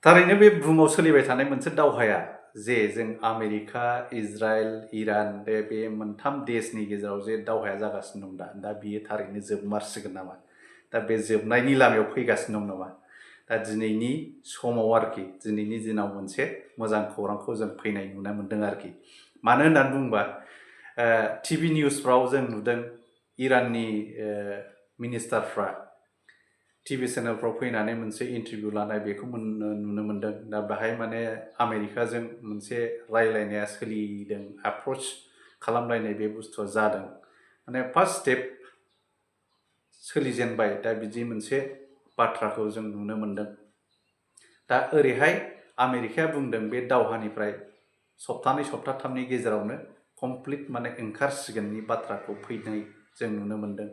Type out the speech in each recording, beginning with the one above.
थारैनो बे बुहुमाव सोलिबाय थानाय मोनसे दावहाया जे जों आमेरिका, इजराइल, इरान बे मोनथाम देशनि गेजेराव जे दावहाया जागासिनो दं दा बियो थारैनो जोबमारसिगोन नामा? दा बे जोबनायनि लामायाव फैगासिनो दं नामा? दा दिनैनि समाव आरोखि दिनैनि दिनाव मोनसे मोजां खौरांखौ जों फैनाय नुनो मोन्दों आरोखि। मानो होननानै बुङोबा टिभि निउसफ्राव जों नुदों इराननि मिनिस्टारफ्रा टिभि चेनेलफ्राव फैनानै मोनसे इन्टारभिउ लानाय बेखौ नुनो मोन्दों। दा बेहाय माने आमेरिकाजों मोनसे रायलायनाया सोलिदों, एप्रच खालामलायनाय बे बुस्थुआ जादों। माने फार्स्ट स्टेप सोलिजेनबाय दा बिदि मोनसे बाथ्राखौ जों नुनो मोन्दों। दा ओरैहाय आमेरिकाया बुंदों बे दावहानिफ्राय सप्तानै सप्ताथामनि गेजेरावनो कमप्लिट माने ओंखारसिगोननि बाथ्राखौ फैनाय जों नुनो मोन्दों।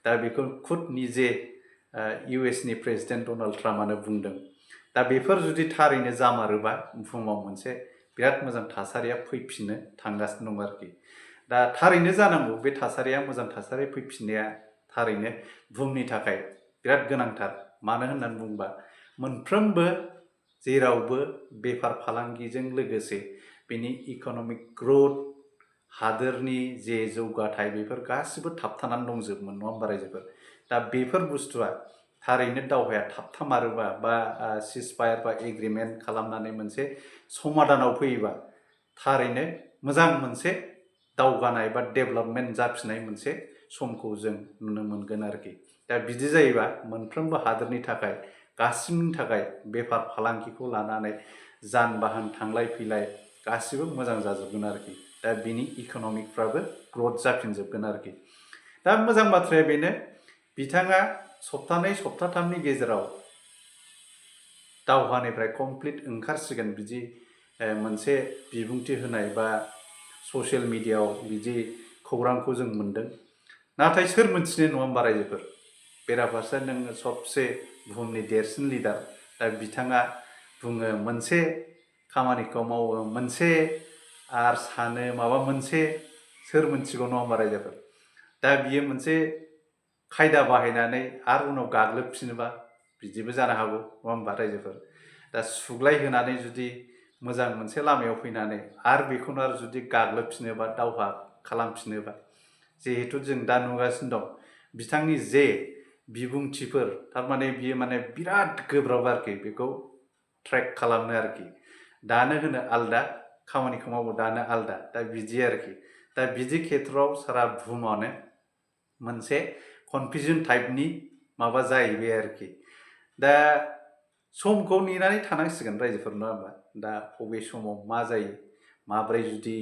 दा बेखौ खुद निजे इउएसनि प्रेसिडेन्ट डनाल्ड ट्राम्पआनो बुंदों। दा बेफोर जुदि थारैनो जामारोबा बुहुमाव मोनसे बिराद मोजां थासारिया फैफिननो थांगासिनो दं आरोखि। दा थारैनो जानांगौ बे थासारिया मोजां थासारि फैफिननाया थारैनो बुहुमनि थाखाय बिराद गोनांथार। मानो होननानै बुङोबा मोनफ्रोमबो जेरावबो बेफार फालांगिजों लोगोसे बेनि इक'नमिक ग्रोथ हादोरनि जे जौगाथाय बेफोर गासिबो थाबथानानै दंजोबोमोन नङा होमबा रायजोफोर। दा बेफोर बुस्थुआ थारैनो दावहाया थाबथामारोबा बा सिजफायार बा एग्रिमेन्ट खालामनानै मोनसे समाधानाव फैयोबा थारैनो मोजां मोनसे दावगानाय बा डेभेलपमेन्ट जाफिननाय मोनसे समखौ जों नुनो मोनगोन आरोखि। दा बिदि जायोबा मोनफ्रोमबो हादोरनि थाखाय गासिबोनि थाखाय बेफार फालांगिखौ लानानै जान बाहन थांलाय फैलाय गासिबो मोजां जाजोबगोन आरोखि। दा बिनि इक'नमिकफ्राबो ग्रथ जाफिनजोबगोन आरोखि। दा मोजां बाथ्राया बेनो बिथाङा सप्तानै सप्ताथामनि गेजेराव दावहानिफ्राय कमप्लिट ओंखारसिगोन बिदि मोनसे बिबुंथि होनाय बा ससियेल मिडियायाव बिदि खौरांखौ जों मोन्दों। नाथाय सोर मोनथिनो नङा होमबा रायजोफोर। बेराफारसे नों सबसे बुहुमनि देरसिन लिडार दा बिथाङा बुङो मोनसे खामानिखौ मावो मोनसे आरो सानो माबा मोनसे सोर मोनथिगौ नङा होमबा रायजोफोर। दा बियो मोनसे खायदा बाहायनानै आरो उनाव गाग्लोबफिनोबा बिदिबो जानो हागौ नङा होमबा रायजोफोर। दा सुग्लाय होनानै जुदि मोजां मोनसे लामायाव फैनानै आरो बेखौनो आरो जुदि गाग्लोबफिनोबा दावहा खालामफिनोबा जिहेथु जों दा नुगासिनो दं बिथांनि जे बिबुंथिफोर थारमाने बियो माने बिराद गोब्राब आरोखि बेखौ ट्रेक खालामनो आरोखि। दानो होनो आलदा खामानिखौ मावो दानो आलदा दा बिदि आरोखि। दा बिदि खेथ्रआव सारा बुहुमावनो मोनसे कनफिउजन टाइपनि माबा जाहैबाय आरोखि। दा समखौ नेनानै थानांसिगोन रायजोफोर नङा होमबा। दा बबे समाव मा जायो माब्रै जुदि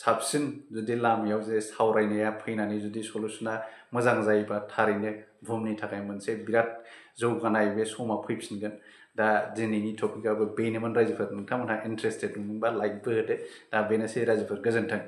साबसिन जुदि लामायाव जे सावरायनाया फैनानै जुदि सलुसना मोजां जायोबा थारैनो बुहुमनि थाखाय मोनसे बिराद जौगानाय बे समा फैफिनगोन। दा दिनैनि टपिकआबो बेनोमोन रायजोफोर। नोंथांमोनहा इन्ट्रेस्टेड मोनबा लाइकबो होदो। दा बेनोसै रायजोफोर गोजोन्थों।